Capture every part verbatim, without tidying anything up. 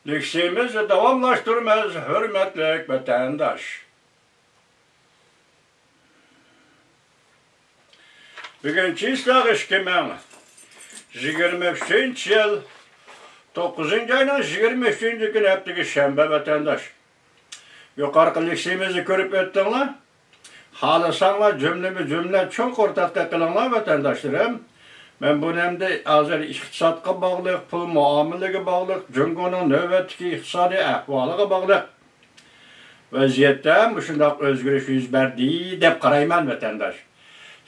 لېكسىيىمىزنى داۋاملاشتۇرىمىز، ھۆرمەتلىك ۋەتەنداش. بۈگۈن چىسلاغ ئىككى مىڭ يىگىرمە ئۈچىنچى يىل، توققۇزىنچى ئاينىڭ يىگىرمە ئۈچىنچى كۈنى، ھەپتىكى شەنبە، ۋەتەنداش. يۇقىرىقى لېكسىيىمىزنى كۆرۈپ ئۆتتۈڭلار. خالىساڭلار جۈملىمۇ جۈملە چوڭقۇر تەتقىق قىلىڭلار، ۋەتەنداشلىرىم. مەن بۇنى ئەمدى ھازىر ئىقتىسادقا باغلىق، پۇل مۇئامىلىگە باغلىق، جۇڭگونىڭ نۆۋەتتىكى ئىقتىسادىي ئەھۋالىغا باغلىق ۋەزىيەتتە مۇشۇنداق ئۆزگىرىش يۈز بەردى دەپ قارايمەن، ۋەتەنداش.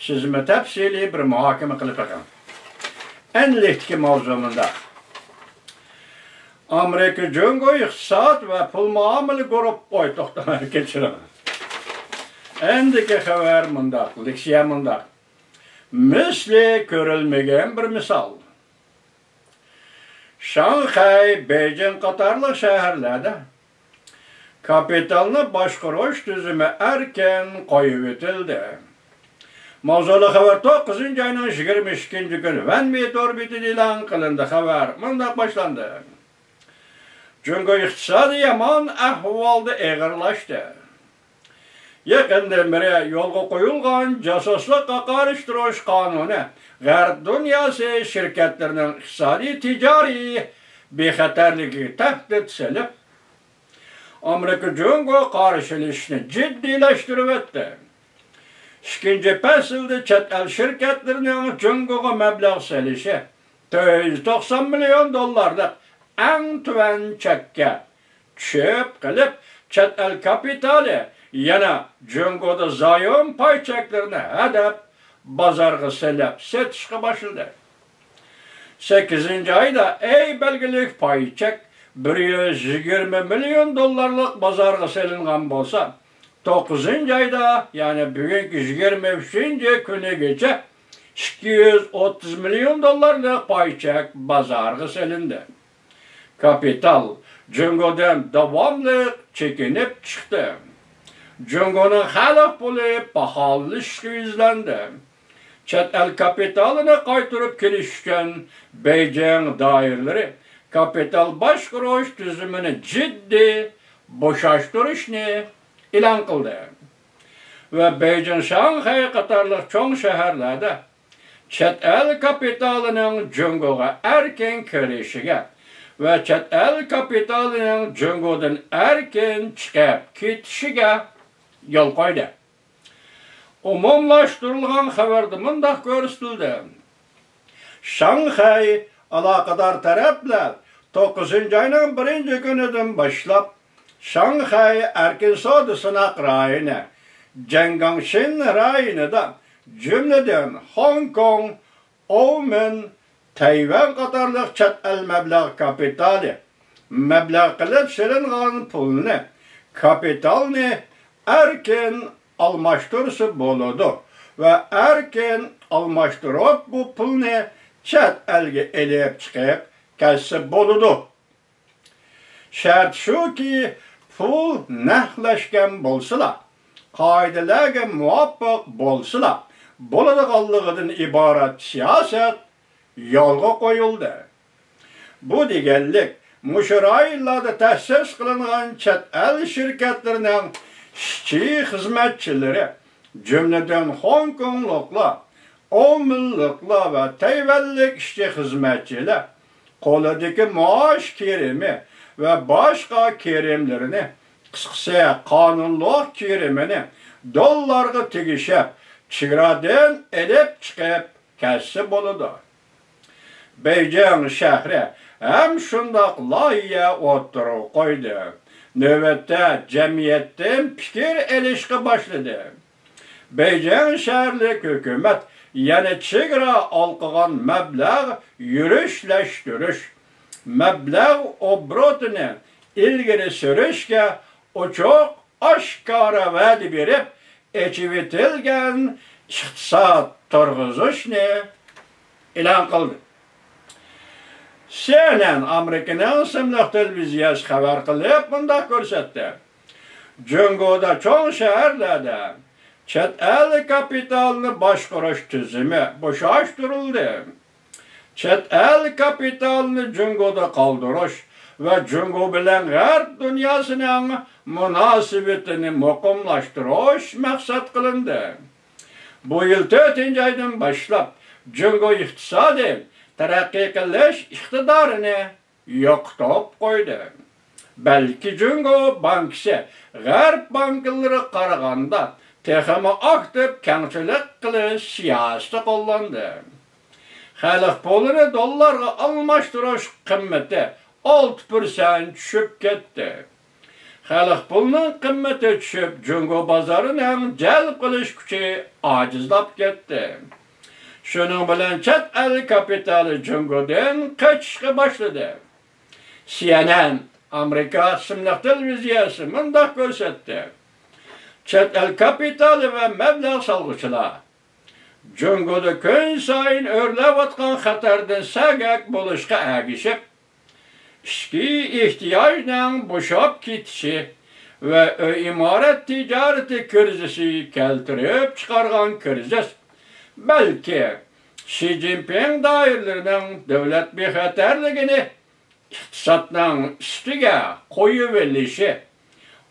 سىزمۇ تەپسىلىي بىر مۇھاكىمە قىلىپ بېقىڭ. ئەنلىكتىكى ماۋزۇ مۇنداق. ئامېرىكا جۇڭگو ئىقتىساد ۋە پۇل مۇئامىلە گۇرۇپ، ئوي، توختاڭ، كەچۈرۈڭ. ئەندىكى خەۋەر مۇنداق، لېكسىيە مۇنداق. مىسلى كۆرۈلمىگەن بىر مىسال. شاڭخەي، بېيجىڭ قاتارلىق شەھەرلەردە كاپىتالنى باشقۇرۇش تۈزۈمى ئەركىن قويۇۋېتىلدى. ماۋزۇلۇق خەۋەر توققۇزىنچى ئاينىڭ يىگىرمە ئىككىنچى كۈنى ۋەنمې تور بېتىدە ئېلان قىلىندى. خەۋەر مۇنداق باشلاندى. جۇڭگو ئىقتىسادى يامان ئەھۋالدا ئېغىرلاشتى. يېقىندىن بېرى يولغا قويۇلغان جاسۇسلۇققا قارشى تۇرۇش قانۇنى غەرب دۇنياسى شىركەتلىرىنىڭ ئىقتىسادىي تىجارىي بىخەتەرلىكىگە تەھدىت سېلىپ، ئامېرىكا جۇڭگو قارشىلىشىشنى جىددىيلەشتۈرۈۋەتتى. ئىككىنچى پەسىلدە چەت ئەل شىركەتلىرىنىڭ جۇڭگوغا مەبلەغ سېلىشى تۆت يۈز توقسان مىليون دوللارلىق ئەڭ تۆۋەن چەككە چۈشۈپ قېلىپ، چەت ئەل كاپىتالى يەنە جۇڭگودا زايوم پاي چەكلىرىنى ھەدەپ بازارغا سېلىپ سېتىشقا باشلىدى. سەككىزىنچى ئايدا ئەي بەلگىلىك پاي چەك بىر يۈز يىگىرمە مىليون دوللارلىق بازارغا سېلىنغان بولسا، توققۇزىنچى ئايدا، يەنى بۈگۈنكى يىگىرمە ئۈچىنچى كۈنىگىچە ئىككى يۈز ئوتتۇز مىليون دوللارلىق پاي چەك بازارغا سېلىندى. كاپىتال جۇڭگودىن داۋاملىق چېكىنىپ چىقتى. جۇڭگونىڭ خەلق پۇلى پاخاللىشىشقا يۈزلەندى. چەت ئەل كاپىتالىنى قايتۇرۇپ كېلىش ئۈچۈن بېيجىڭ دائىرىلىرى كاپىتال باشقۇرۇش تۈزۈمىنى جىددىي بوشاشتۇرۇشنى ئېلان قىلدى ۋە بېيجىڭ، شاڭخەي قاتارلىق چوڭ شەھەرلەردە چەت ئەل كاپىتالىنىڭ جۇڭگوغا ئەركىن كىرىشىگە ۋە چەت ئەل كاپىتالىنىڭ جۇڭگودىن ئەركىن چىقىپ كېتىشىگە يول قويدى. ئومۇملاشتۇرۇلغان خەۋەردە مۇنداق كۆرسىتىلدى: شاڭخەي ئالاقىدار تەرەپلەر توققۇزىنچى ئاينىڭ بىرىنچى كۈنىدىن باشلاپ، شاڭخەي ئەركىن سودا سىناق رايونى، جيەنگاڭشىن رايونىدا، جۈملىدىن خوڭكوڭ، ئومەن، تەيۋەن قاتارلىق چەت ئەل مەبلەغ كاپىتالى، مەبلەغ قىلىپ سېلىنغان پۇلنى، كاپىتالنى ئەركىن ئالماشتۇرسا بولىدۇ ۋە ئەركىن ئالماشتۇرۇپ، بۇ پۇلنى چەت ئەلگە ئېلىپ چىقىپ كەتسە بولىدۇ. شەرت شۇكى، پۇل نەقلەشكەن بولسىلا، قائىدىلەرگە مۇۋاپىق بولسىلا بولىدىغانلىقىدىن ئىبارەت سىياسەت يولغا قويۇلدى. بۇ دېگەنلىك، مۇشۇ رايونلاردا تەسىس قىلىنغان چەت ئەل شىركەتلىرىنىڭ ئىشچى خىزمەتچىلىرى، جۈملىدىن خوڭكوڭلۇقلار، ئومىنلىقلار ۋە تەيۋەنلىك ئىشچى خىزمەتچىلەر قولىدىكى مائاش كىرىمى ۋە باشقا كىرىملىرىنى، قىسقىسى، قانۇنلۇق كىرىمىنى دوللارغا تېگىشىپ، چېگرادىن ئېلىپ چىقىپ كەتسە بولىدۇ. بېيجىڭ شەھىرى ھەم شۇنداق لايىھە ئوتتۇرىغا قويدى. نۆۋەتتە جەمئىيەتتىن پىكىر ئېلىشقا باشلىدى. بېيجىڭ شەھەرلىك ھۆكۈمەت يەنە چېگرا ھالقىغان مەبلەغ يۈرۈشلەشتۈرۈش، مەبلەغ ئوبوروتىنى ئىلگىرى سۈرۈشكە ئوچۇق ئاشكارا ۋەدە بېرىپ، ئېچىۋېتىلگەن ئىقتىساد تۇرغۇزۇشنى ئېلان قىلدى. سىئېنئېن ئامېرىكىنىڭ ئىسىملىق تېلېۋىزىيەسى خەۋەر قىلىپ مۇنداق كۆرسەتتى: جۇڭگودا چوڭ شەھەرلەردە چەت ئەل كاپىتالىنى باشقۇرۇش تۈزۈمى بوشاشتۇرۇلدى. چەت ئەل كاپىتالىنى جۇڭگودا قالدۇرۇش ۋە جۇڭگو بىلەن غەرب دۇنياسىنىڭ مۇناسىۋىتىنى مۇقىملاشتۇرۇش مەقسەت قىلىندى. بۇ يىل تۆتىنچى ئايدىن باشلاپ جۇڭگو ئىقتىسادى تەرەققىي قىلىش ئىقتىدارىنى يوقىتىپ قويدى. بەلكى جۇڭگو بانكىسى غەرب بانكىلىرىغا قارىغاندا تېخىمۇ ئاكتىپ كەڭچىلىك قىلىش سىياسىتى قوللاندى. خەلق پۇلىنى دوللارغا ئالماشتۇرۇش قىممىتى ئالتە پىرسەنت چۈشۈپ كەتتى. خەلق پۇلىنىڭ قىممىتى چۈشۈپ، جۇڭگو بازىرىنىڭ جەلپ قىلىش كۈچى ئاجىزلاپ كەتتى. شۇنىڭ بىلەن چەت ئەل كاپىتالى جۇڭگودىن قېچىشقا باشلىدى. سى ئېن ئېن، ئامېرىكا ئىسىملىق تېلېۋىزىيەسى مۇنداق كۆرسەتتى: چەت ئەل كاپىتالى ۋە مەبلەغ سالغۇچىلار جۇڭگودا كۈنسايىن ئۆرلەۋاتقان خەتەردىن سەگەك بولۇشقا ئەگىشىپ، ئىچكى ئېھتىياجنىڭ بوشاپ كېتىشى ۋە ئۆي ئىمارەت تىجارىتى كىرىزىسى كەلتۈرۈپ چىقارغان كىرىزىس، بەلكى شى جىنپىڭ دائىرىلىرىنىڭ دۆلەت بىخەتەرلىكىنى ئىقتىسادنىڭ ئۈستىگە قويۇۋېلىشى،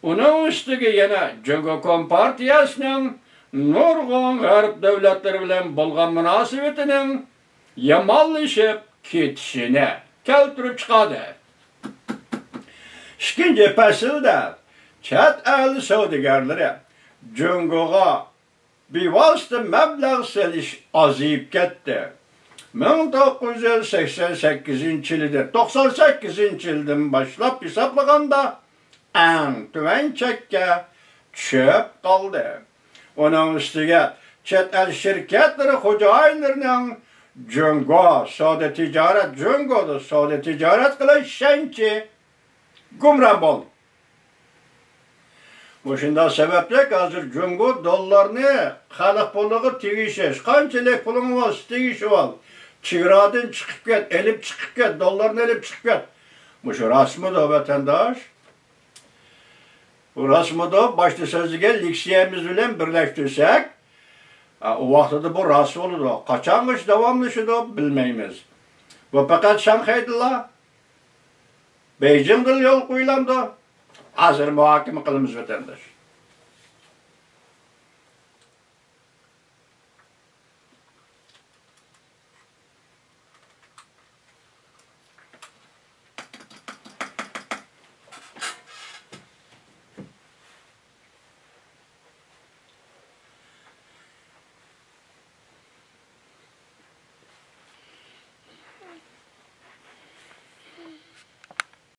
ئۇنىڭ ئۈستىگە يەنە جۇڭگو كومپارتىيەسىنىڭ نۇرغۇن غەرب دۆلەتلىرى بىلەن بولغان مۇناسىۋىتىنىڭ يامانلىشىپ كېتىشىنى كەلتۈرۈپ چىقاردى. ئىككىنچى پەسىلدە چەت ئەل سودىگەرلىرى جۇڭگوغا بىۋاسىتە مەبلەغ سېلىش ئازىيىپ كەتتى. مىڭ توققۇز يۈز سەكسەن سەككىزىنچى يىلىدىن، توقسان سەككىزىنچى يىلدىن باشلاپ ھېسابلىغاندا، ئەڭ تۆۋەن چەككە چۈشۈپ قالدى. ئۇنىڭ ئۈستىگە چەت ئەل شىركەتلىرى خوجايىنلىرىنىڭ جۇڭگو سودا تىجارەت، جۇڭگودا سودا تىجارەت قىلىش ئىشەنچى گۇمران بولدى. مۇشۇنداق سەۋەبلىك ھازىر جۇڭگو دوللارنى خەلق پۇلىغا تېگىشىش، قانچىلىك پۇلۇڭ بولسا تېگىشىۋال. چېگرادىن چىقىپ كەت، ئېلىپ چىقىپ كەت، دوللارنى ئېلىپ چىقىپ كەت. مۇشۇ راستمىدۇ، ۋەتەنداش؟ بۇ راستمىدۇ؟ باشتا سۆزلىگەن لېكسىيەمىز بىلەن بىرلەشتۈرسەك، ئا، ئۇ ۋاقتىدا بۇ راست بولىدۇ. قاچانغىچە داۋاملىشىدۇ، بىلمەيمىز. بۇ پەقەت شاڭخەيدىلا. بېيجىڭدىلا يول قويۇلامدۇ؟ ھازىر مۇھاكىمە قىلىمىز، ۋەتەنداش.